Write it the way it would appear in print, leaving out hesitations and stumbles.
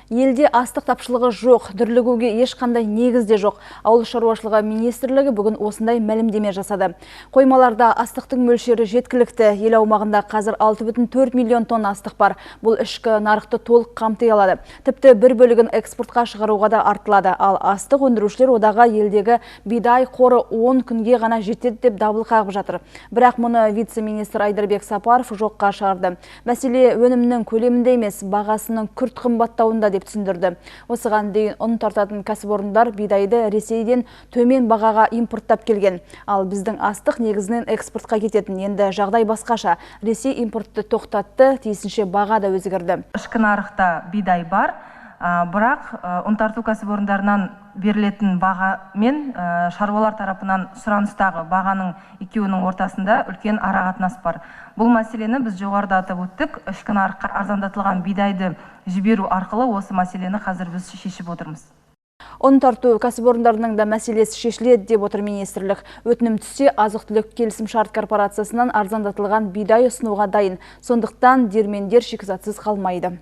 Елде астық тапшылығы жоқ, дүрлігуге ешқандай негіз де жоқ. Ауыл шаруашылығы министрлігі бүгін осындай мәлімдеме жасады. Қоймаларда астықтың мөлшері жеткілікті. Ел аумағында қазір 6,4 миллион тонна астық бар. Бұл ішкі нарықты толық қамти алады. Тіпті бір бөлігін экспортқа шығаруға да артылады. Ал астық өндірушілер одағы елдегі бидай қоры 10 күнге ғана жетеді деп дабыл қағып жатыр. Бірақ мұны вице-министр Айдарбек Сапаров жоққа шығарды. Мәселе өнімнің көлемінде емес, бағасының күрт қымбаттауында деп түсіндірді. Осыған дейін ұн тартатын кәсіпорындар бидайды Ресейден төмен бағаға импорттап келген. Ал біздің астық негізінен экспортқа кететін. Енді жағдай басқаша. Ресей импортты тоқтатты, тиісінше баға да өзгерді. Ішкі нарықта бидай бар, бірақ ұн тарту кәсіпорындарынан берілетін баға мен шаруалар тарапынан сұраныстағы бағаның екеуінің ортасында үлкен арақатынас бар. Бұл мәселені біз жоғарыда атап өттік. Ішкі нарыққа арзандатылған бидайды жіберу арқылы осы мәселені қазір біз шешіп отырмыз. Ұн тарту кәсіпорындарының да мәселесі шешіледі деп отыр министрлік. Өтінім түссе, азық-түлік келісімшарт корпорациясынан арзандатылған бидай ұсынуға дайын. Сондықтан диірмендер шикізатсыз қалмайды.